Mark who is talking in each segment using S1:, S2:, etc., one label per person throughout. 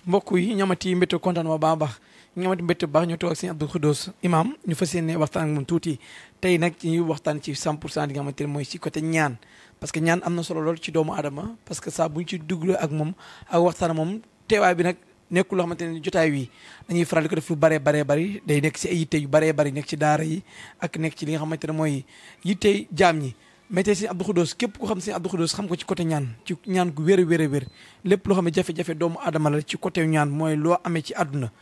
S1: mbokk yi ñamati mbétte kontaan ma baax a baax ñamati mbétte baax ñu toog ak sëñ Abdou Khoudoss imam ñu fas yéene waxtaan ak moom tuuti tey nag ci ñuy waxtaan ci 100% li nga xamante ne mooy ci côté ñaan parce que ñaan am na solo lool ci doomu aadama parce que saa bu ñu ci dugg ak moom ak waxtaan moom teewaay bi nag nekkul loo xamante ne jotaay wi dañuy faral di ko def lu baree bari day nekk ci ay yitte yu baree bari nekk ci daara yi ak nekk ci li nga xamante ne mooy yitte jaam ñi mais tey sëñ Abdou Khoudoss képp ko xam sëñ Abdou Khoudoss xam ko ci côté ñaan ci ñaan gu wér a wér lépp loo xam ne jafe-jafe doomu aadama la ci côté ñaan mooy loo amee ci àdduna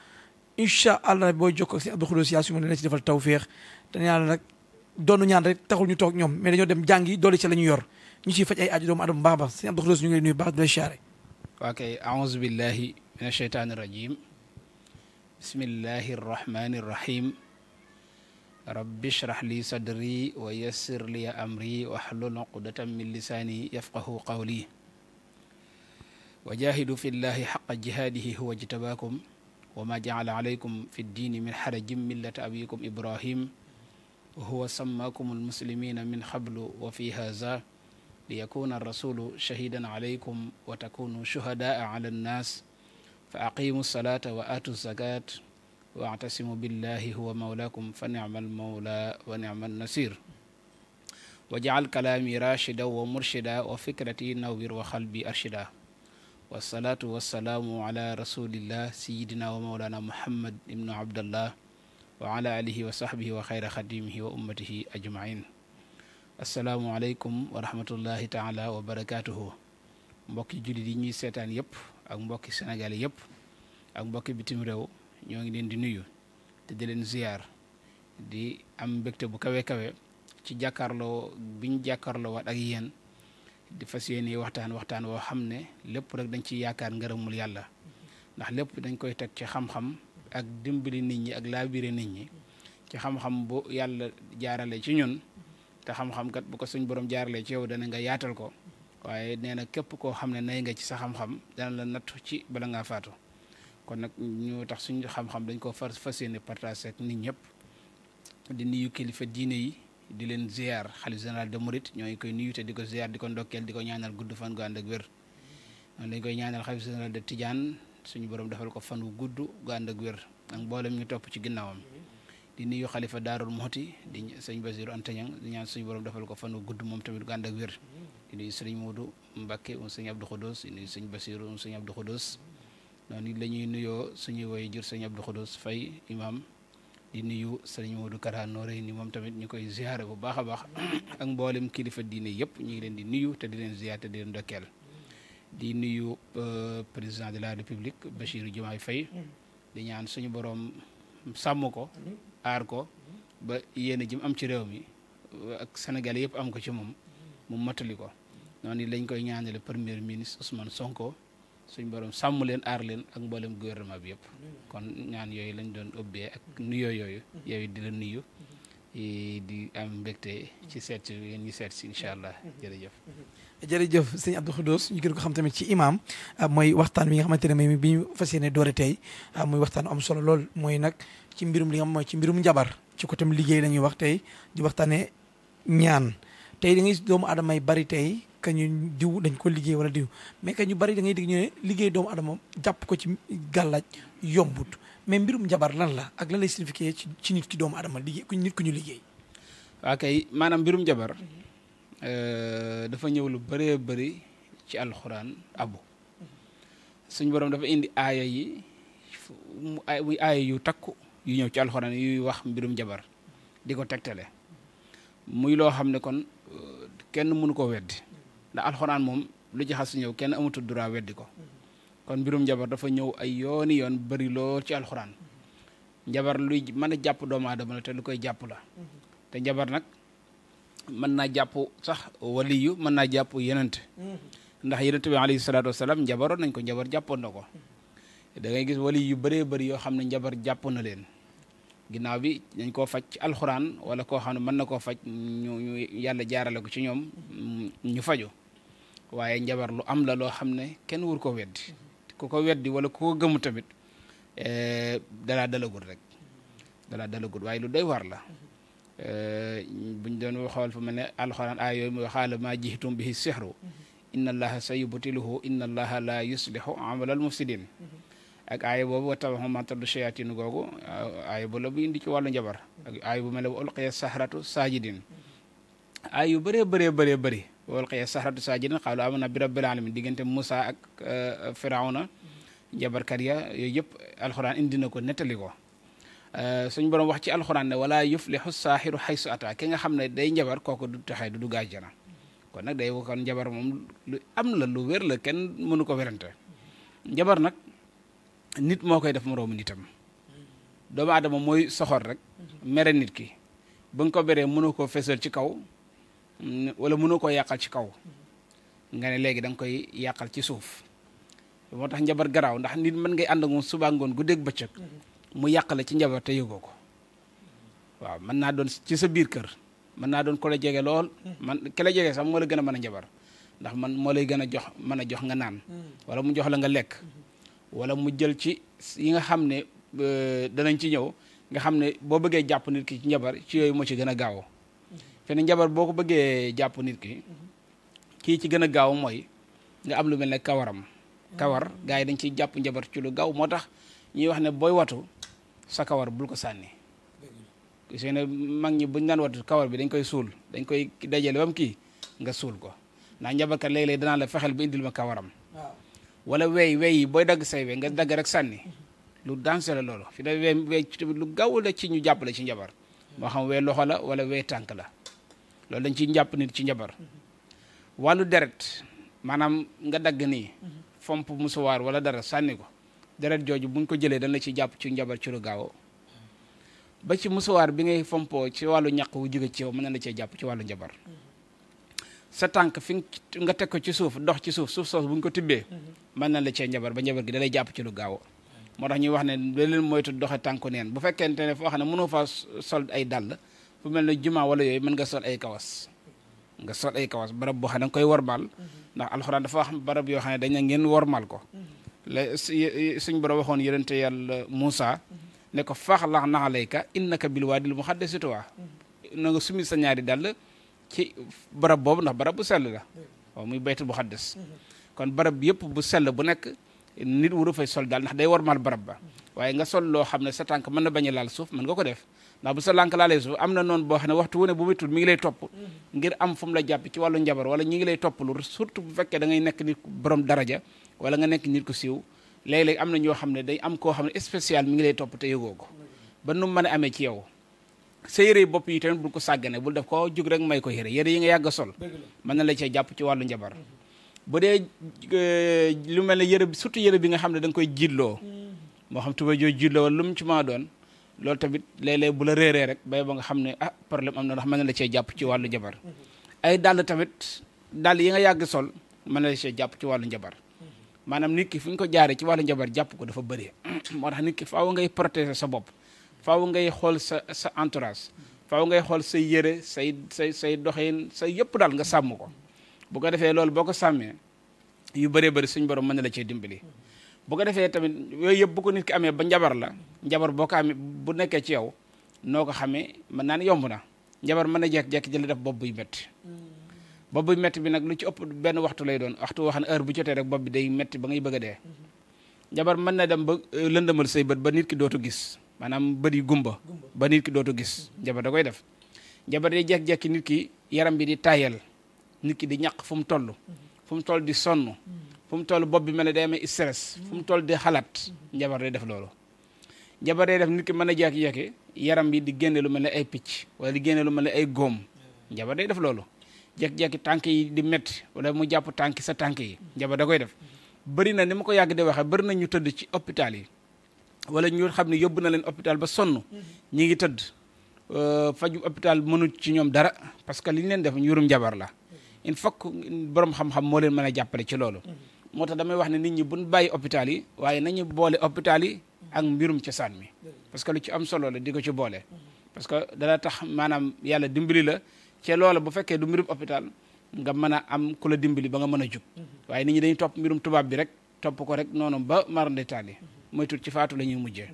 S1: incha allah booy jokkoo ak sëñ Abdou Khoudoss yaa su ma ne la ci defal tawféex te yàlla nag doonu ñaan rek taxul ñu toog ñoom mais dañoo dem jàngi doole ci la ñu yor ñu ciy faj ay aju doomu aadama baax baax sëñ Abdou Khoudoss ñu ngi lay nuyu baax di la siyaare.
S2: waa kay aouzu billahi min asheytaani rajim bismillahi arrahmani irrahim rabbi shrah li sadri wa yassir li amri wahlul uqdatan min lisaani yafqahu qawli wa jahidu fi llahi xaqa jihaadihi huwa jtabaakum wa ma jacala alaykum fi ddiini min xarajin millata abikum ibrahim wa huwa sammaakum almuslimina min qablu wa fi haza liyakuna arrasulu shahidan alaykum wa takunu shuhadaa ala annaas fa aqimu salata wa atu zakat waatasimu billahi huwa mawlakum fa nicma almawla wa nicma annasir wa jacal kalaami rachida wa murshida wa fikrati nawwir wa xalbi arshida wasalaatu wasalaamu ala rasulillah sayidina wa mawlana muhammad ibnu abdallah wa ala alihi wa sahbihi wa xayra xadimihi wa ummatihi ajmain asalaamu aleykum wa rahmatullahi taala wa barakatuhu mbokki jullit yi ñuy seetaan yëpp ak mbokki Sénégal yëpp ak mbokki bitim réew ñoo ngi leen di nuyu te di leen ziyaar di am mbégte bu kawe ci jàkkaarloo biñ jàkkaarloo waat ak yéen di fas yéene waxtaan woo xam ne lépp rek dañ ci yaakaar ngërëmul yàlla ndax lépp dañ koy teg ci xam-xam ak dimbali nit ñi ak laabire nit ñi ci xam-xam bu yàlla jaarale ci ñun te xam-xam kat bu ko suñ borom jaarale ci yow dana nga yaatal ko waaye nee na képp koo xam ne nay nga ci sa xam-xam dana la nattu ci bala ngaa faatu kon nag ñu tax suñu xam-xam dañ ko fas yéene partage ak nit ñëpp di nuyu kilifa diine yi di leen ziar xalif général de Mouride ñoo ngi koy nuyu te di ko ziar di ko ndokkeel di ko ñaanal gudd fan gu ànd ak wér noonu lañ koy ñaanal xalif général de Tidiane suñu borom defal ko fan wu gudd gu ànd ak wér ak mboolem ñu topp ci ginnaawam di nuyu xalifa Daarul Muxti di sëñ Basiru Antañang di ñaan suñu borom defal ko fan wu gudd moom tamit gu ànd ak wér di nuyu sëriñ Moodu Mbàkke um sëñ Abdou Khoudoss di nuyu sëñ Basiru um sëñ Abdou Khoudoss noonu la ñuy nuyoo suñuy woy jur sëñ Abdou Khoudoss Faye imam di nuyu sëriñ Moodu Kara Nooré ni moom tamit ñu koy ziyaare bu baax a baax ak mboolem kilifa diine yëpp ñu ngi leen di nuyu te di leen ziyaar te di leen dokkeel di nuyu président de la république Bassirou Diomaye Faye di ñaan suñu borom sàmm ko aar ko ba yéen a jëm am ci réew mi ak Sénégal yëpp am ko ci moom mu mottali ko noonu lañ koy ñaanale premier ministre Ousmane Sonko suñ borom sàmm leen aar leen ak mboolem gouvernement bi yëpp kon ñaan yooyu lañ doon ubbee ak nuyoo yooyu yow di la nuyu di am mbégte ci seet yéen ñi seet si incha allah
S1: jërëjëf sëñ Abdou Khoudoss ñu gën ko xam tamit ci imam mooy waxtaan bi nga xamante ne mooy bi ñu fas yéene doore tey muy waxtaan am solo lool mooy nag ci mbirum li nga xam mooy ci mbirum njabar ci côté liggéey la ñuy wax tey di waxtaanee ñaan tey da ngay doomu aadama yi bari tey que ñu diw dañ ko liggéey wala diw mais que ñu bari da ngay dégg ñu ne liggéey doomu aadama jàpp ko ci gàllaaj yombut mais mbirum njabar lan la ak lan lay signifié ci nit ki doomu aadama liggéey nit ku ñu liggéey.
S2: waa kay maanaam mbirum njabar dafa ñëw lu bëree bëri ci alxuraan abu suñ borom dafa indi aaya yi muy aaya yu takku yu ñëw ci alxuraan yuy wax mbirum njabar di ko tegtale muy loo xam ne kon kenn mënu koo weddi ndax alxuraan moom lu ci xas ñëw kenn amatul droit weddi ko kon mbirum njabar dafa ñëw ay yooni yoon bëri lool ci alxuraan njabar luy mën a jàpp doomu aadama la te lu koy jàpp la te njabar nag mën naa jàpp sax waliyu mën naa jàpp yenente ndax yenente bi alayhi salaatu wasalaam njabaroon nañ ko njabar jàppoon na ko da ngay gis wali yu bëree bëri yoo xam ne njabar jàpp na leen ginnaaw bi dañ koo faj ci alxuraan wala koo xam ne mën na koo faj ñu yàlla jaarale ko ci ñoom ñu faju waaye njabar lu am la loo xam ne kenn wur ko weddi ku ko weddi wala ku ko gëmu tamit dalaa dalagul rek dalaa dalagul waaye lu doy war la buñ doon xool fa mel ne alxuraan aay yooyu muy xaala maa jihitum bihi sihru inna allaha sa yubtiluhu inna allaha la yuslihu amalal mufsidin ak aaya boobu wa tabaxu ma taddu shayatin googu aaya bu la bu indi ci wàllu njabar ak aaya bu mel ne wa ulqiya sahratu sajidin aay yu bëree bëree bëri wa ulqiya sahratu sajidin qaalu amanna bi rabbil alamin diggante Moussa ak Firawna njabarkat ya yooyu yëpp alxuraan indi na ko nettali ko suñ borom wax ci alxuraan ne wala yuflihu saaxiru xaysu ata ki nga xam ne day njabar kooku du taxay du dugg àjjana kon nag day kon njabar moom lu am la lu wér la kenn mënu ko werante njabar nag nit moo koy def moroomu nitam doomu aadama mooy soxor rek mere nit ki ba nga ko beree mënu koo fesal ci kaw wala mënu koo yàqal ci kaw nga ne léegi da nga koy yàqal ci suuf moo tax njabar garaaw ndax nit mën ngay ànd ak moom suba ngoon guddeeg bëccëg mu yàqale ci njabar te yëgoo ko waaw mën naa doon ci sa biir kër mën naa doon ko la jege lool man ki la jege sax moo la gën a mën a njabar ndax man moo lay gën a jox mën a jox nga naan wala mu jox la nga lekk wala mu jël ci yi nga xam ne danañ ci ñëw nga xam ne boo bëggee jàpp nit ki ci njabar ci yooyu moo ci gën a gaaw fene njabar boo ko bëggee jàpp nit ki kii ci gën a gaaw mooy nga am lu mel ne kawaram kawar gars yi dañ ciy jàpp njabar ci lu gaaw moo tax ñuy wax ne booy watu sa kawar bul ko sànni seen ne mag ñi buñ daan watu kawar bi dañ koy suul dañ koy dajale bam kii nga suul ko ndax njabarkat léeg-léeg danaa la fexeel ba indil ma kawaram wala wey yi booy dagg say wey nga dagg rek sànni lu dansé la loolu fi da wey lu gaaw la ci ñu jàppale ci njabar moo xam wey loxo la wala wey tànk la loolu dañ ciy jàpp nit ci njabar wàllu deret maanaam nga dagg nii fomp musuwaar wala dara sànni ko deret jooju buñ ko jëlee dañ la ci jàpp ci njabar ci lu gaaw ba ci musuwaar bi ngay fompoo ci wàllu ñaq wu jóge ci yow mën na la cee jàpp ci wàllu njabar sa tànk fi nga teg ko ci suuf dox ci suuf soos bu ñu ko tibbee mën na la cee njabar ba njabar gi da lay jàpp ci lu gaaw moo tax ñuy wax ne da leen moytu doxe tànku neen bu fekkente ne foo xam ne mënoo faa sol ay dàll fu mel ne juma wala yooyu mën nga sol ay kawas barab boo xam ne da nga koy wormaal ndax alxuraan dafa wax barab yoo xam ne dañ na ngeen wormaal ko la suñ borom waxoon yonente yàlla Moussa ne ko faxlax naxalayka innaka bil waadil muqaddasi tuwa na nga sumi sa ñaari dàll ci barab boobu ndax barab bu sell la waaw muy baytul muqaddas kon barab yëpp bu sell bu nekk nit wuru fay sol daal ndax day wormaal barab ba waaye nga sol loo xam ne sa tànk mën na bañ a laal suuf mën nga ko def ndax bu sa lànk laalee suuf am na noonu boo xam ne waxtu wu ne bu wétul mi ngi lay topp ngir am fu mu la jàpp ci wàllu njabar wala ñi ngi lay topp lu surtout bu fekkee da ngay nekk nit ku borom daraja wala nga nekk nit ku siiw léeg-léeg am na ñoo xam ne day am koo xam ne spécial mi ngi lay topp te yëgoo ko ba nu mën a amee ci yow sa yére yi bopp yi tamit bul ko sàggane bul def ko jug rek may ko yére yi nga yàgg sol mën na la cee jàpp ci wàllu njabar bu dee lu mel ne yére surtout yére bi nga xam ne da nga koy jiitloo moo xam tuba joo jiitloo wala lu mu ci maa doon loolu tamit léeg-léeg bu la réeree rek bay ba nga xam ne problème am na ndax mën na la cee jàpp ci wàllu njabar ay dàll tamit dàll yi nga yàgg sol mën na la cee jàpp ci wàllu njabar maanaam nit ki fu ñu ko jaaree ci wàllu njabar jàpp ko dafa bëri moo tax nit ki faaw ngay protéger sa bopp faaw ngay xool sa entourage faaw ngay xool say yére say doxin say yëpp daal nga sàmm ko bu ko defee loolu boo ko sàmmee yu bëree bëri suñ borom mën na la cee dimbali bu ko defee tamit yooyu yëpp bu ko nit ki amee ba njabar la njabar boo ko amee bu nekkee ci yow noo ko xamee mën naa ne yomb na njabar mën na jekk-jekk jële def bopp buy métti bopp buy métti bi nag lu ci ëpp benn waxtu lay doon waxtu woo xam ne heure bu jotee rek bopp bi day métti ba ngay bëgg a dee njabar mën na dem ba lëndëmal say bët ba nit ki dootu gis maanaam bët yi gumba ba nit ki dootu gis njabar da koy def njabar day jekk-jekki nit ki yaram bi di tayal nit ki di ñaq fu mu toll di sonn fu mu toll bopp bi mel ne day amee stress fu mu toll di xalaat njabar day def loolu njabar day def nit ki mën a jekki-jekki yaram bi di génne lu mel ne ay picc wala di génne lu mel ne ay góom njabar day def loolu jekki-jekki tànk yi di métti wala mu jàpp tànk sa tànk yi njabar da koy def bëri na ni ma ko yàgg di waxee bëri na ñu tëdd ci hôpital yi wala ñu xam ne yóbbu na leen hôpital ba sonn ñi ngi tëdd faju hôpital mënul ci ñoom dara parce que li ñu leen def yurum njabar la il faut que borom xam-xam moo leen mën a jàppale ci loolu moo tax damay wax ne nit ñi buñ bàyyi hôpital yi waaye nañu boole hôpital yi ak mbirum cosaan mi parce que lu ci am solo la di ko ci boole parce que dana tax maanaam yàlla dimbali la ci loola bu fekkee du mbirum hôpital nga mën a am ku la dimbali ba nga mën a jug waaye nit ñi dañuy topp mbirum tubaab bi rek topp ko rek noonu ba marande taali mooy tut ci faatu la ñuy mujjee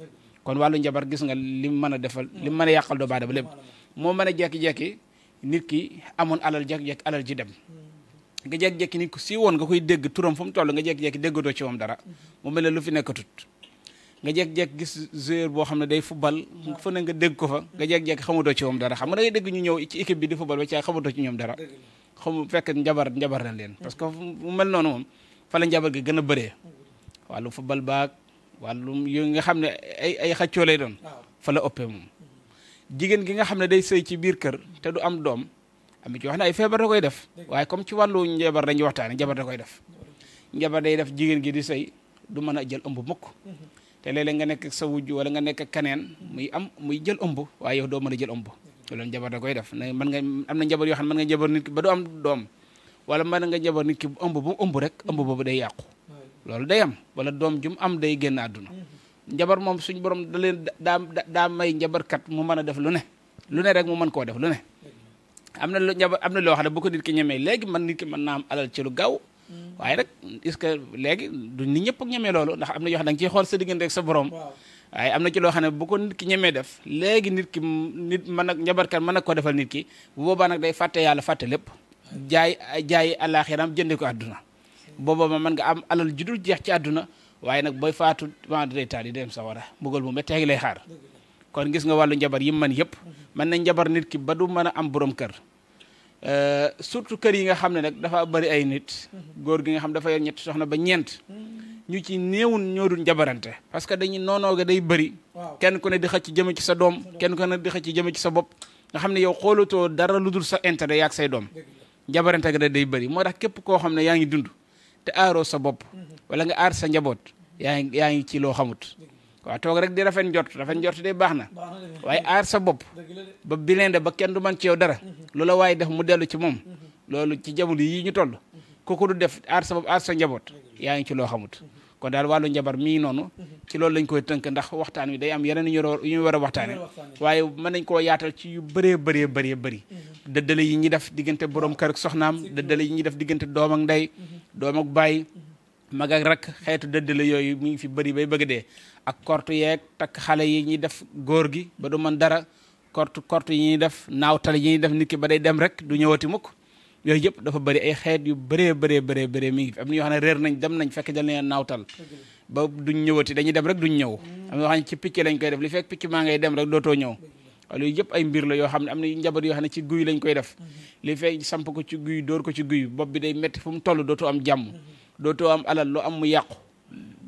S2: kon wàllu njabar gis nga lim mën a defal lim mën a yàqal doomu aadama lépp moo mën a jekki-jekki nit ki amoon alal jekki-jekki alal ji dem nga jekki-jekki nit ku si woon nga koy dégg turam fu mu toll nga jekki-jekki déggatoo ci moom dara mu mel ne lu fi nekkatut nga jekk-jekk gis joueur boo xam ne day football fu ne nga dégg ko fa nga jekk-jekk xamutoo ci moom dara xam nga da ngay dégg ñu ñëw ci équipe bi di football ba ci xamutoo ci ñoom dara fekk njabar na leen parce que mu mel noonu moom fa la njabar gi gën a bëree wàllu football baag wàllum yu nga xam ne ay xaccoo lay doon fa la ëppee moom jigéen gi nga xam ne day sëy ci biir kër te du am doom am ci wax ne ay feebar da koy def waaye comme ci wàllu njabar dañuy waxtaane njabar da koy def njabar day def jigéen gi di sëy du mën a jël ëmb mukk te léeg-léeg nga nekk sa wujj wala nga nekk kaneen muy jël ëmb waaye yow doo mën a jël ëmb loolu njabar da koy def mën nga am na njabar yoo xam ne mën nga njabar nit ki ba du am doom wala mën nga njabar nit ki bu ëmb bu mu ëmb rek ëmb boobu day yàqu loolu day am wala doom jum am day génn àdduna njabar moom suñ borom da leen daa may njabarkat mu mën a def lu ne rek mu mën koo def lu ne am na loo xam ne bu ko nit ki ñemee léegi nit ki mën naa am alal ci lu gaaw waaye rek est-ce que léegi du nit ñëpp ak ñemee loolu ndax am na yoo xam ne da nga ciy xool sa diggante ak sa borom waaye am na ci loo xam ne bu ko nit ki ñemee def léegi nit mën a njabarkat mën a ko defal nit ki bu boobaa nag day fàtte yàlla fàtte lépp jaay àllaaxiram jënde ko àdduna booba ma mën nga am alal ju dul jeex ci àdduna waaye nag booy faatu day taal yi dem sawara mbugal bu méttee gi lay xaar kon gis nga wàllu njabar yi man yëpp mën na njabar nit ki ba du mën a am borom kër surtout kër yi nga xam ne nag dafa bari ay nit góor gi nga xam dafa yor ñetti soxna ba ñeent ñu ci néewun ñoo dul njabarante parce que dañuy noonooga day bëri kenn ku ne di xëcc jëme ci sa doom kenn ku ne di xëcc jëme ci sa bopp nga xam ne yow xoolatoo dara lu dul sa intérêt yaag say doom njabarante ga day bëri moo tax képp koo xam ne yaa ngi dund te aaroo sa bopp wala nga aar sa njaboot yaa ngi ci loo xamut waaw toog rek di rafet njort day baax na waaye aar sa bopp ba bilende ba kenn du man ci yow dara loola waaye def mu dellu ci moom loolu ci jamono yii ñu toll kooku du def aar sa bopp aar sa njaboot yaa ngi ci loo xamut kon daal wàllu njabar mii noonu ci loolu lañ koy tënk ndax waxtaan wi day am yeneen yu ñu war a waxtaane waaye mën nañ koo yaatal ci yu bëree bëri dëddale yi ñuy def diggante borom kër ak soxnaam dëddale yi ñuy def diggante doom ak ndey doom ak baay mag ak rak xeetu dëddale yooyu mu ngi fi bëri bay bëgg dee ak korte yeeg takk xale yi ñuy def góor gi ba du mën dara korte yi ñuy def naawtal yi ñuy def nit ki ba day dem rek du ñëwati mukk yooyu yëpp dafa bëri ay xeet yu bëree mi ngi fi am na yoo xam ne réer nañ dem nañ fekk dañ leen naawtal ba duñ ñëwati dañuy dem rek duñ ñëw am na yoo xam ne ci picc lañ koy def li fekk picc maa ngay dem rek dootoo ñëw loolu yëpp ay mbir la yoo xam ne am na njabar yoo xam ne ci guy lañ koy def li fekk samp ko ci guy dóor ko ci guy bopp bi day métti fu mu toll dootoo am jàmm dootoo am alal loo am mu yàqu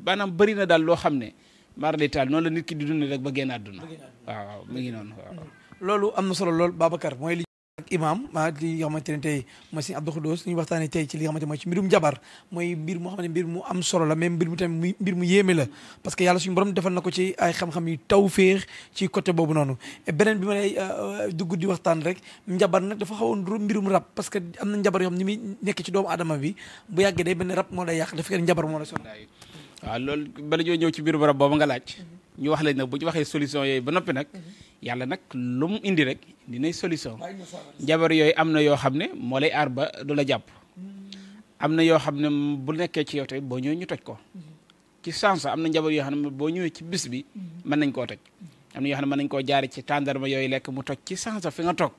S2: maanaam bëri na daal loo xam ne maar day taal noonu la nit ki di dund rek ba génn àdduna waaw mu ngi noonu waaw
S1: loolu am na solo lool Babacar mooy li ak imam li nga xamante ne tey mooy Serigne Abdou Khoudoss ñu waxtaanee tey ci li nga xamante mooy ci mbirum jabar mooy mbir moo xam ne mbir mu am solo la même mbir mu tamit mbir mu yéeme la parce que yàlla suñu borom defal na ko ci ay xam-xam yu tawféex ci côté boobu noonu beneen bi ma lay dugg di waxtaan rek njabar nag dafa xaw a mbirum rab parce que am na njabar yoo xam ni muy nekk ci doomu adama bi bu yàggee day benn rab moo lay yàq dafa fekk njabar moo lay sonal
S2: waaw loolu bala ñoo ñëw ci biir barab boobu nga laaj ñu wax lañ nag bu ñu waxee solution yooyu ba noppi nag yàlla nag lu mu indi rek dinay solution njabar yooyu am na yoo xam ne moo lay aar ba du la jàpp am na yoo xam ne bu nekkee ci yow tey boo ñëwee ñu toj ko ci sens am na njabar yoo xam ne boo ñëwee ci bis bi mën nañ koo toj am na yoo xam ne mën nañ koo jaare ci tàndarma yooyu lekk mu toj ci sens fi nga toog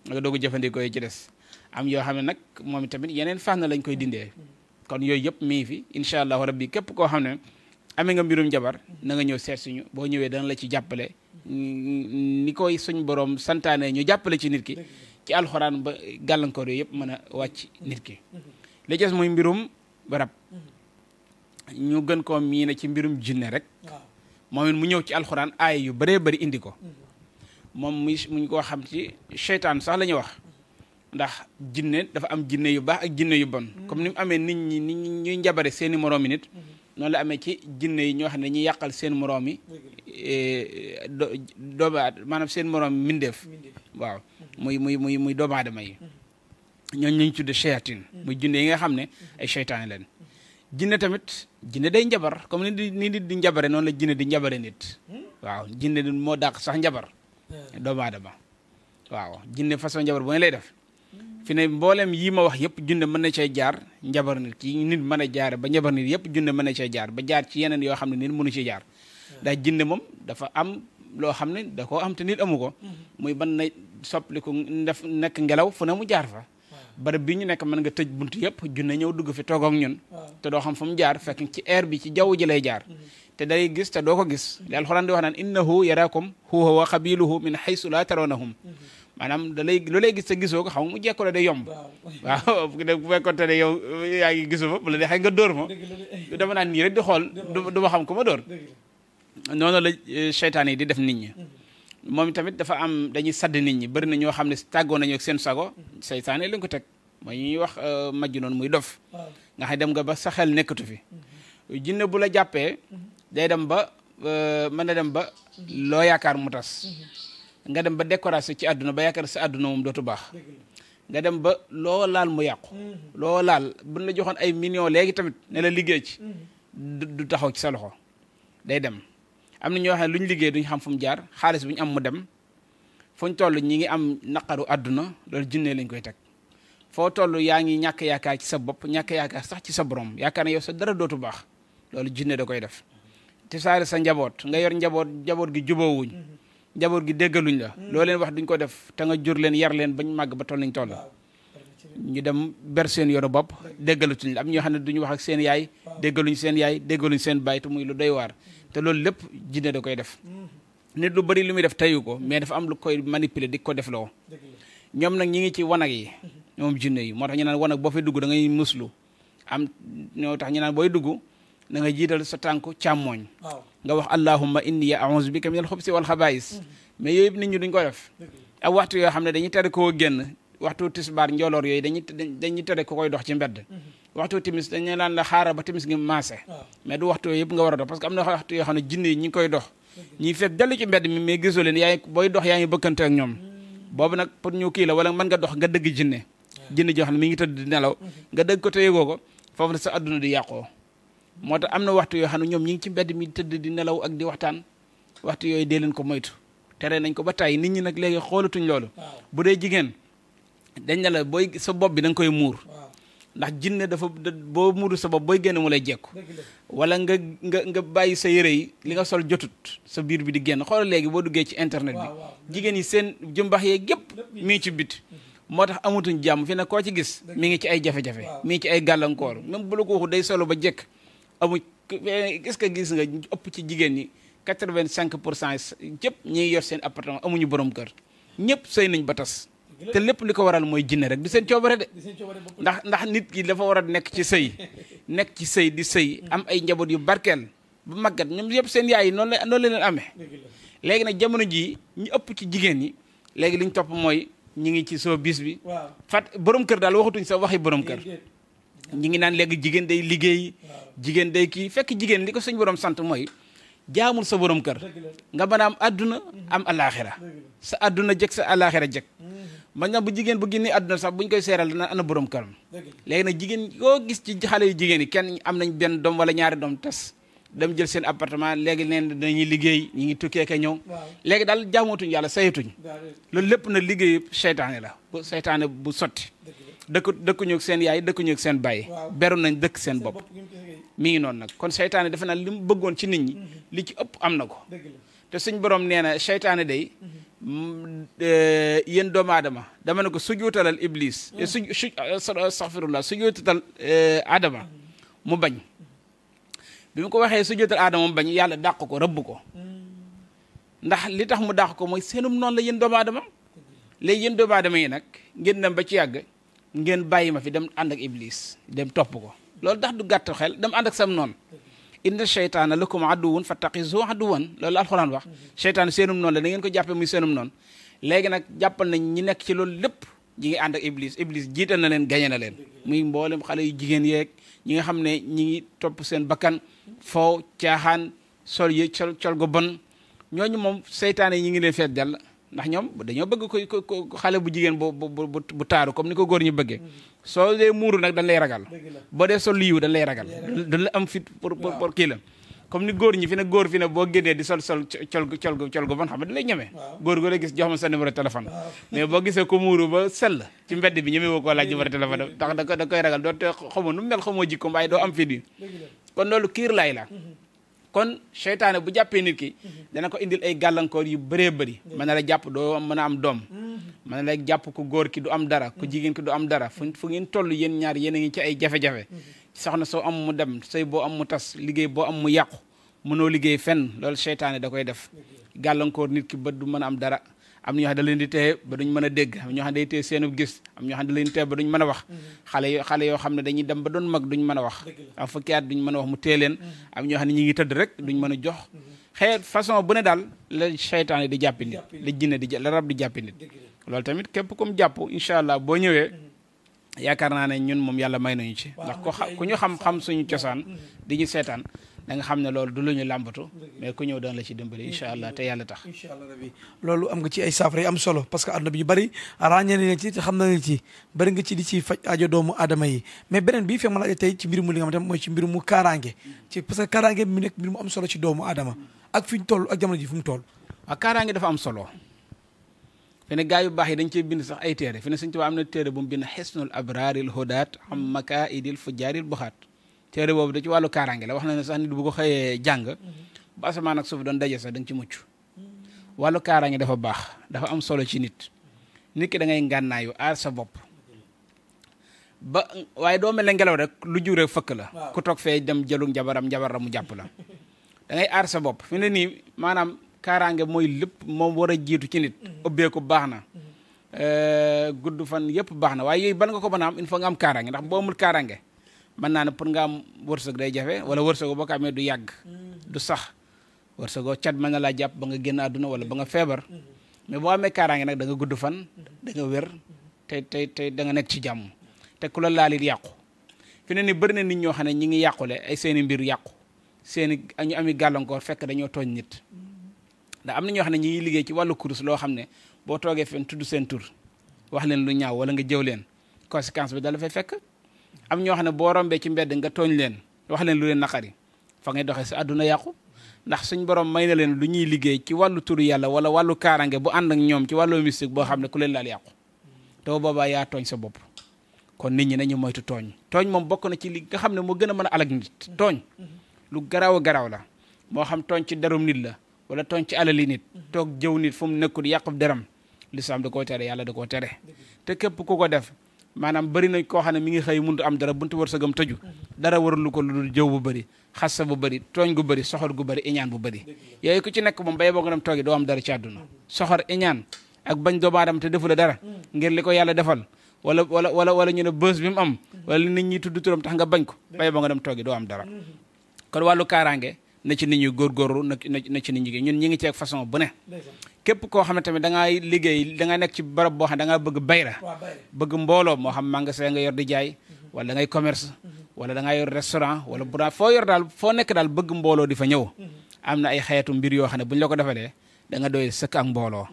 S2: nga doog a jëfandikoo yi ci des am yoo xam ne nag moom tamit yeneen fànn lañ koy dindee kon yooyu yëpp mi ngi fi incha allahu rabbi képp koo xam ne amee nga mbirum jabar na nga ñëw seet suñu boo ñëwee dana la ci jàppale ni koy suñ borom santaane ñu jàppale ci nit ki ci alxuraan ba gàllankoor yooyu yëpp mën a wàcc nit ki li des muy mbirum rab ñu gën koo miine ci mbirum jinne rek moom it mu ñëw ci alxuraan aay yu bëree bëri indi ko moom muñ koo xam ci seytaan sax la ñuy wax ndax jinne dafa am jinne yu baax ak jinne yu bon comme ni mu amee nit ñi ni ñuy njabare seeni moroomi nit noonu la amee ci jinne yi ñoo xam ne dañuy yàqal seen moroom yi maanaam seen moroom mindeef waaw muy doomu aadama yi ñooñu lañ tudde shayatin muy jinne yi nga xam ne ay seytaane leen jinne tamit jinne day njabar comme ni nit di njabare noonu la jinne di njabare nit waaw jinne moo dàq sax njabar doomu aadama waaw jinne façon njabar bu ne lay def fi ne mboolem yii ma wax yëpp junne mën na cee jaar njabar nit ki nit mën a jaare ba njabar nit yëpp junne mën na cee jaar ba jaar ci yeneen yoo xam ne nit mënu ci jaar ndax jinne moom dafa am loo xam ne da koo am te nit amu ko muy mën na soppaliku def nekk ngelaw fu ne mu jaar fa barab bi ñu nekk mën nga tëj bunt yëpp junne ñëw dugg fi toog ak ñun te doo xam fu mu jaar fekk ci air bi ci jaww ji lay jaar te day gis te doo ko gis li alxuraan di wax naan innahu yaraakum huwa wa qabiluhu min haysu la tarawnahum maanaam lu lay gis te gisoo ko xam mu jekko la day yomb waaw bu fekkoonte ne yow yaa ngi gisu ma bu la dee xëy nga dóor ma dama naan nii rek di xool du ma xam ko ma dóor noonu la seytaane yi di def nit ñi moom tamit dafa am dañuy sadd nit ñi bëri na ñoo xam ne tàggoo nañu ak seen sago seytaane lañ ko teg mooy ñuy wax majj noonu muy dof nga xam dem nga ba sa xel nekkatu fi jinne bu la jàppee day dem ba mën na dem ba loo yaakaar mu tas nga dem ba décoration ci àdduna ba yaakaar sa àdduna moom dootu baax nga dem ba loo laal mu yàqu loo laal buñ la joxoon ay millions léegi tamit ne la liggéey ci du taxaw ci sa loxo day dem am na ñoo xam ne lu ñu liggéey duñ xam fu mu jaar xaalis bu ñu am mu dem fuñ toll ñi ngi am naqaru àdduna loolu jinne lañ koy teg foo toll yaa ngi ñàkk yaakaar ci sa bopp ñàkk yaakaar sax ci sa borom yaakaar ne yow sa dara dootu baax loolu jinne da koy def te saare sa njaboot nga yor njaboot gi jubóowuñ njaboot gi déggaluñ la loo leen wax duñ ko def te nga jur leen yar leen bañ màgg ba toll nañ toll ñu dem ber seen yoonu bopp déggalutuñ la am ñoo xam ne duñu wax ak seen yaay déggaluñ seen yaay déggaluñ seen baay te muy lu doy waar te loolu lépp jinne da koy def nit lu bari lu muy def tayu ko mais dafa am lu koy manipuler di ko def loo ñoom nag ñi ngi ci wanag yi ñoom jinne yi moo tax ñu naan wanag boo fay dugg da ngay muslu am ñoo tax ñu naan booy dugg da nga jiital sa tànku càmmooñ nga wax allahumma inni a'udhu bika minal xubsi wal xabaa'is mais yooyu nit ñi duñ ko def ak waxtu yoo xam ne dañuy tere koo génn waxtu tisbaar njoloor yooyu dañuy tere ko koy dox ci mbedd waxtu timis dañu naan la xaaral ba timis ngi maase mais du waxtu yëpp nga war a dox parce que am na waxtu yoo xam ne jinne yi ñi ngi koy dox ñi fekk dellu ci mbedd mi mais gisoo leen yaa ngi booy dox yaa ngi bëkkante ak ñoom boobu nag pour ñu kii la wala mën nga dox nga dëgg jinne joo xam ne mi ngi tëdd di nelaw nga dëgg ko te yëgoo ko foofu la sa adduna di yàqoo moo tax am na waxtu yoo xam ne ñoom ñi ngi ci mbedd mi tëdd di nelaw ak di waxtaan waxtu yooyu dee leen ko moytu tere nañ ko ba tàyyi nit ñi nag léegi xoolatuñ loolu bu dee jigéen dañ ne la booy sa bopp bi da nga koy muur ndax jinne dafa boo muuru sa bopp booy génn mu lay jekku wala nga bàyyi sa yére yi li nga sol jotut sa biir bi di génn xoolal léegi boo duggee ci internet bi jigéen yi seen jëmbax yee gépp mi ngi ci bit moo tax amatuñ jàmm fi ne koo ci gis mi ngi ci ay jafe-jafe mi ngi ci ay gàllankoor même bu la ko waxu day solo ba jekk amu est-ce que gis nga ëpp ci jigéen ñi 85% yëpp ñi yor seen appartement amuñu borom kër ñëpp sëy nañ ba tas te lépp li ko waral mooy jinne rek du seen coobare de ndax nit ki dafa war a nekk ci sëy di sëy am ay njaboot yu barkeel bu màggat ñoom yëpp seen yaay yi noonu la leen amee léegi nag jamono jii ñu ëpp ci jigéen ñi léegi li ñu topp mooy ñi ngi ci soo bis bi borom kër daal waxatuñ sa waxi borom kër ñi ngi naan léegi jigéen day liggéey jigéen day kii fekk jigéen li ko suñ borom sant mooy jaamul sa borom kër nga mën a am adduna am alaxira sa adduna jëkk sa alaxira jëkk man na bu jigéen bu génnee adduna sax buñ koy seeral dana ana borom këram léegi nag jigéen yoo gis ci xale yu jigéen yi kenn am nañ benn doom wala ñaari doom tas dem jël seen appartement léegi neen dañuy liggéey ñi ngi tukkee ka ñëw léegi daal jaamootuñ yàlla saytuñ loolu lépp na liggéey seytaane la bu seytaane bu sotti dëkkuñu ak seen yaay dëkkuñu ak seen baay beru nañ dëkk seen bopp mi ngi noonu nag kon seytaane defe naa li mu bëggoon ci nit ñi li ci ëpp am na ko te suñ borom nee na seytaane day yéen doomu aadama dama ne ko sujootalal iblis astaghfirullah sujootal aadama mu bañ bi mu ko waxee sujootal aadama mu bañ yàlla dàq ko rëbb ko ndax li tax mu dàq ko mooy seenum noonu la yéen doomu aadama léegi yéen doomu aadama yi nag ngeen dem ba ci yàgg ngeen bàyyi ma fi dem ànd ak iblis dem topp ko loolu tax du gàtt xel dem ànd ak sam noonu inna sheytaana lakum aduwwun fattaxizuhu aduwwan loolu alxuraan wax seytaan seenum noonu la da ngeen ko jàppe muy seenum noonu léegi nag jàppal nañ ñi nekk ci loolu lépp ñi ngi ànd ak iblis jiital na leen gañe na leen muy mboolem xale yu jigéen yeeg ñi nga xam ne ñi ngi topp seen bakkan foo caaxaan sol yi col go bon ñooñu moom seytaane yi ñi ngi leen feet dell ndax ñoom dañoo bëgg ko xale bu jigéen bu taaru comme ni ko góor ñu bëggee soo dee muuru nag dañ lay ragal boo dee sol liiw dañ lay ragal dañ la am fit pour kii la comme ni góor ñi fi ne góor fi ne boo génnee di sol col gu bon xam ne da lay ñeme góor goo lay gis jox ma sa numéro téléphone mais boo gisee ko muuru ba sell ci mbedd bi ñeme woo koo laaj numéro téléphone ndax da koy ragal doo te xamoo nu mel xamoo jikko waaye doo am fit yi kon loolu kiir laay la kon seytaane bu jàppee nit ki dana ko indil ay gàllankoor yu bëree bëri mën na la jàpp doo mën a am doom mën na la jàpp ku góor ki du am dara ku jigéen ki du am dara fu ngeen toll yéen ñaar yéen a ngi ci ay jafe-jafe soxna soo am mu dem sëy boo am mu tas liggéey boo am mu yàqu mënoo liggéey fenn loolu seytaane da koy def gàllankoor nit ki ba du mën a am dara am na ñoo xam ne da leen di téye ba duñ mën a dégg am ñoo xam ne day téye seenu gis am ñoo xam ne da leen di téye ba duñ mën a wax xale yoo xam ne dañuy dem ba doon mag duñ mën a wax am fukki at duñ mën a wax mu téye leen am ñoo xam ne ñi ngi tëdd rek duñ mën a jox xëy façon bu ne daal la seytaane di jàppi nit la jinne la rab di jàppi nit loolu tamit képp comme jàpp incha allah boo ñëwee yaakaar naa ne ñun moom yàlla may nañu ci ndax ku ñu xam suñu cosaan di ñu seetaan da nga xam ne loolu du lu ñu làmbatu mais ku ñëw daan la ci dimbali incha allah te yàlla tax
S1: incha allah rabbi loolu am nga ci ay saafara yi am solo parce que àdduna bi yu bëri ràññee nañ ci te xam nañ ci bëri nga ci di ci faj aajo doomu aadama yi mais beneen bii fekk ma laaj tey ci mbir mu li nga xam ne mooy ci mbir mu kaaraange ci parce que kaaraange mi nekk mbir mu am solo ci doomu aadama ak fi ñu toll ak jamono ji fu mu toll
S2: waaw kaaraange dafa am solo fi ne gaa yu baax yi dañ cee bind sax ay téere fi ne Sëñ Tuubaa am na téere bu mu bind xisnul abraaril hudaat am makaidil fujaaril buxaat téere boobu da ci wàllu kaaraange la wax na ne sax nit bu ko xëyee jàng bu asamaan ak suuf doon daje sax da nga ci mucc wàllu kaaraange dafa baax dafa am solo ci nit ki da ngay ngànnaayu aar sa bopp ba waaye doo mel ne ngelaw rek lu jur rek fëkk la ku toog fee dem jëlu jabar mu jàpp la da ngay aar sa bopp fi ne nii maanaam kaaraange mooy lépp moom war a jiitu ci nit ubbeeku baax na gudd fan yëpp baax na waaye yooyu bala nga ko mën a am il faut nga am kaaraange ndax boo amul kaaraange mën naa ne pour nga am wërsëg day jafe wala wërsëgoo boo ko amee du yàgg du sax wërsëgoo cat mën na laa jàpp ba nga génn àdduna wala ba nga feebar mais boo amee kaaraange nag da nga gudd fan da nga wér te da nga nekk ci jàmm te ku la laalit yàqu fi ne ni bëri na nit ñoo xam ne ñi ngi yàqule ay seeni mbir yàqu seeni ñu ami gàllankoor fekk dañoo tooñ nit ndax am na ñoo xam ne ñi ngi liggéey ci wàllu kurus loo xam ne boo toogee fen tudd seen tur wax leen lu ñaaw wala nga jëw leen conséquence bi dala fay fekk am ñoo xam ne boo rombee ci mbedd nga tooñ leen wax leen lu leen naqari fa ngay doxee sa àdduna yàqu ndax suñ borom may na leen lu ñuy liggéey ci wàllu turu yàlla wala wàllu kaarange bu ànd ak ñoom ci wàllu mystique boo xam ne ku leen laal yàqu te boobaa yaa tooñ sa bopp kon nit ñi nañu moytu tooñ moom bokk na ci li nga xam ne moo gën a mën a alag nit tooñ lu garaaw a garaaw la moo xam tooñ ci derum nit la wala tooñ ci alali nit toog jëw nit fu mu nekkul yàqub deram lislaam da koo tere yàlla da koo tere te képp ku ko def maanaam bëri nañ koo xam ne mi ngi xëy muntu am dara buntu wërsëgam tëju dara warulu ko lu dul jëw bu bëri xassa bu bëri tooñ gu bëri soxor gu bëri iñaan bu bëri yooyu ku ci nekk moom bay boo nga dem toogi doo am dara ci àdduna soxor iñaan ak bañ doomu aadama te defu la dara ngir li ko yàlla defal wala ñu ne bës bi mu am wala li nit ñi tudd turam tax nga bañ ko bay boo nga dem toogi doo am dara kon wàllu kaaraange na ci nit ñi góorgóorlu na ci nit ñi ñun ñi ngi ceeg façon bu ne képp koo xam ne tamit da ngay liggéey da nga nekk ci barab boo xam ne da ngaa bëgg bayra bëgg mbooloo moo xam magasin nga yor di jaay wala da ngay commerce wala da ngay yor restaurant wala bu foo yor daal foo nekk daal bëgg mbooloo di fa ñëw am na ay xeetu mbir yoo xam ne bu ñu la ko defalee da nga doy sëkk ak mbooloo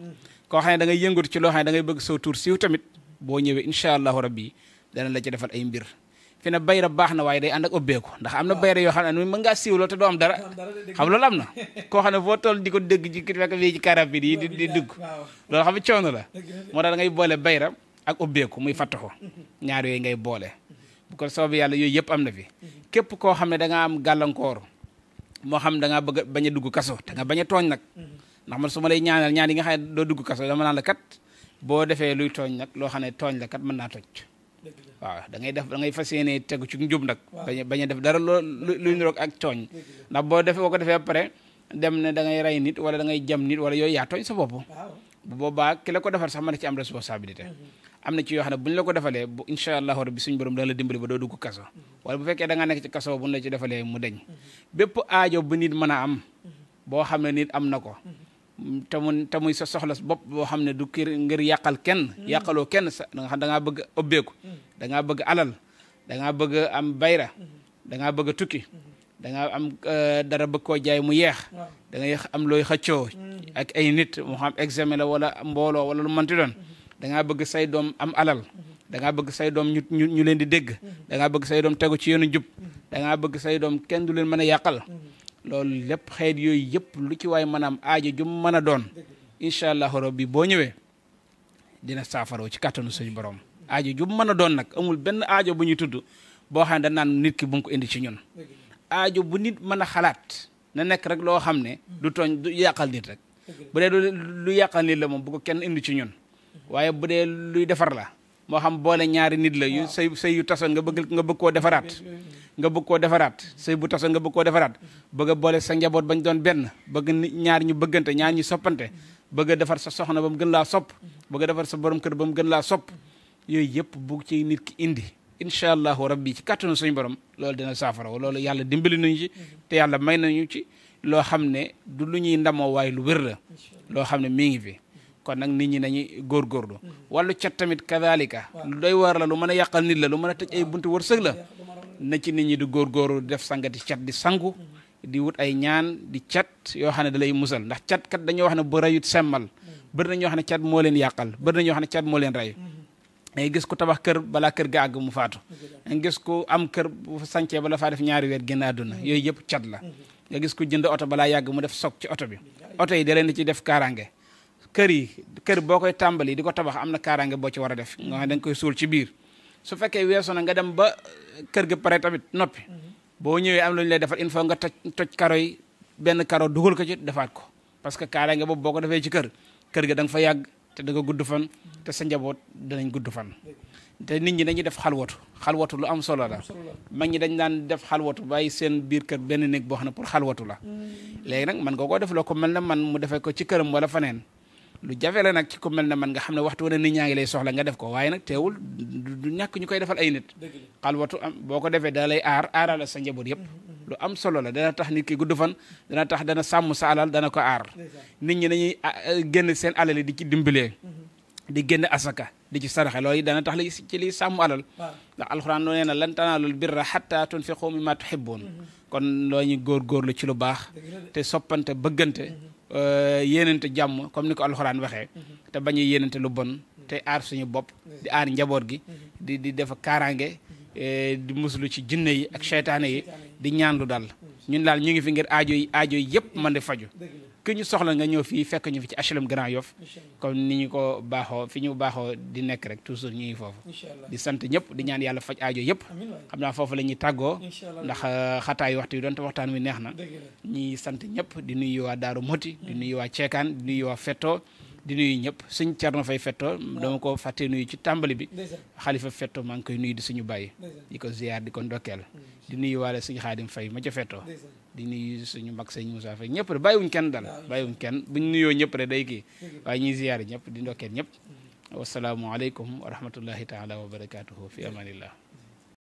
S2: koo xam ne da ngay yëngatu ci loo xam ne da ngay bëgg soo tur siiw tamit boo ñëwee incha allahu rabbi dana la ci defal ay mbir fi ne bayra baax na waaye day ànd ak ubbeeku ndax am na bayra yoo xam ne mën ngaa siiwloo te doo am dara xam loolu am na koo xam ne foo toll di ko dégg ci fekk fii ci karab yi di dugg loolu xam ne coono la moo tax da ngay boole bayra ak ubbeeku muy fattaxu ñaar yooyu ngay boole bu ko soobee yàlla yooyu yëpp am na fi képp koo xam ne da nga am gàllankoor moo xam da ngaa bëgg bañ a dugg kaso da nga bañ a tooñ nag ndax man su ma lay ñaanal ñaan yi nga xam ne doo dugg kaso dama naan la kat boo defee luy tooñ nag loo xam ne tooñ la kat mën naa toj waaw da ngay fas yéene tegu ci njub nag bañ a def dara luy niroog ak tooñ ndax boo ko defee ba pare dem ne da ngay rey nit wala da ngay jam nit wala yooyu yaa tooñ sa bopp bu boobaa ki la ko defar sax mën na ci am responsabilité am na ci yoo xam ne bu ñu la ko defalee bu incha allahu rabbi suñu borom dana la dimbali ba doo dugg kaso wala bu fekkee da nga nekk ci kaso bu ñu la ci defalee mu deñ bépp aajo bu nit mën a am boo xam ne nit am na ko te muy sa soxla bopp boo xam ne du kër ngir yàqal kenn yàqaloo kenn sa da nga xam da ngaa bëgg ubbeeku da ngaa bëgg alal da ngaa bëgg am bayra da ngaa bëgg tukki da ngaa am dara bëgg koo jaay mu yeex da ngay am looy xëccoo ak ay nit moo xam examen la wala mbooloo wala lu mënti doon da ngaa bëgg say doom am alal da ngaa bëgg say doom ñu leen di dégg da ngaa bëgg say doom tegu ci yoonu jub da ngaa bëgg say doom kenn du leen mën a yàqal loolu lépp xeet yooyu yëpp lu ci waay mën a am aajo ju mën a doon incha allahu rabbi boo ñëwee dina saafaroo ci kàttanu suñu borom aajo ju mën a doon nag amul benn aajo bu ñuy tudd boo xam ne da naan nit ki bu ko indi ci ñun aajo bu nit mën a xalaat na nekk rek loo xam ne du tooñ du yàqal nit rek bu dee lu yàqal nit la moom bu ko kenn indi ci ñun waaye bu dee luy defar la moo xam boole ñaari nit la yu sëy yu tasoon nga bëgg koo defaraat sëy bu tasoon nga bëgg koo defaraat bëgg a boole sa njaboot bañ doon benn bëgg ñaar ñu bëggante ñaar ñu soppante bëgg a defar sa soxna ba mu gën laa sopp bëgg a defar sa borom kër ba mu gën laa sopp yooyu yëpp bu ci nit ki indi incha allahu rabbi ci kàttanu suñu borom loolu dina saafara loolu yàlla dimbali nañu ci te yàlla may nañu ci loo xam ne du lu ñuy ndamoo waaye lu wér la loo xam ne mi ngi fi kon nag nit ñi nañuy góorgóorlu wàllu cat tamit kadalika lu doy war la lu mën a yàqal nit la lu mën a tëj ay buntu wërsëg la na ci nit ñi di góorgóorlu def sangati cat di sangu di wut ay ñaan di cat yoo xam ne da lay musal ndax cat kat dañoo wax ne bu rayut semmal bëri na ñoo xam ne cat moo leen yàqal bëri na ñoo xam ne cat moo leen ray ngay gis ko tabax kër balaa kër ga àgg mu faatu nga gis ko am kër bu sancee bala faa def ñaari weer génn àdduna yooyu yëpp cat la nga gis ko jënd oto balaa yàgg mu def soog ci oto bi oto yi da leen ci def kaaraange kër boo koy tàmbali di ko tabax am na kaaraange boo ci war a def nga xam da nga koy suul ci biir su fekkee weesu na nga dem ba kër ga pare tamit noppi boo ñëwee am lu ñu lay defal il faut nga toj karo yi benn karo dugal ko ci defaat ko parce que kaaraange boobu boo ko defee ci kër ga da nga fa yàgg te da nga gudd fan te sa njaboot danañ gudd fan te nit ñi dañuy def xalwatu lu am solo la mag ñi dañ daan def xalwatu bàyyi seen biir kër benn néeg boo xam ne pour xalwatu la léegi nag man nga koo def loo ko mel ne man mu defee ko ci këram wala faneen lu jafe la nag ci ko mel ne man nga xam ne waxtu wane nit ñaa ngi lay soxla nga def ko waaye nag teewul du ñàkk ñu koy defal ay nit xalwatu am boo ko defee da lay aarala sa njaboot yëpp lu am solo la dana tax nit ki gudd fan dana sàmm sa alal dana ko aar nit ñi dañuy génn seen alal yi di ci dimbalee di génn asaka di ci saraxe loolu dana tax li ci liy sàmm alal ndax alxuraan noo nee na lan tanaalul birra hatta tunfiqu mimma tuhibbuun kon loo ñu góorgóorlu ci lu baax te soppante bëggante yéenante jàmm comme ni ko alxuraan waxee te bañ a yéenante lu bon te aar suñu bopp di aar njaboot gi di def kaaraange di muslu ci jinne yi ak seytaane yi di ñaan lu dal ñun daal ñu ngi fi ngir aajo yi yëpp mën di faju ki ñu soxla nga ñëw fii fekk ñu fi ci HLM Grand Yoff comme ni ñu ko baaxoo fi ñu baaxoo di nekk rek toujours ñu ngi foofu di sant ñëpp di ñaan yàlla faj aajo yëpp xam naa foofu la ñuy tàggoo ndax xataayu waxtu yi doonte waxtaan wi neex na ñi sant ñëpp di nuyu waa Daaru Moti di nuyu waa Ceekaan di nuyu waa Fetto di nuyu ñëpp suñ Cerno Fay Fetto dama ko fàtte nuyu ci tàmbali bi xalifa Fetto maa ngi koy nuyu di suñu bàyyi di ko ziyaar di ko ndokkeel di nuyu waale suñu Xaadim Fay ma ca Fetto di nuyu suñu mag sëñ Moussa Fay ñëpp rek bàyyiwuñ kenn dal bàyyiwuñ kenn buñ nuyoo ñëpp rek day kii waaye ñuy ziyaar ñëpp di ndokkeel ñëpp wasalaamu aleykum wa rahmatullahi taala wa barakatuhu fi amanillah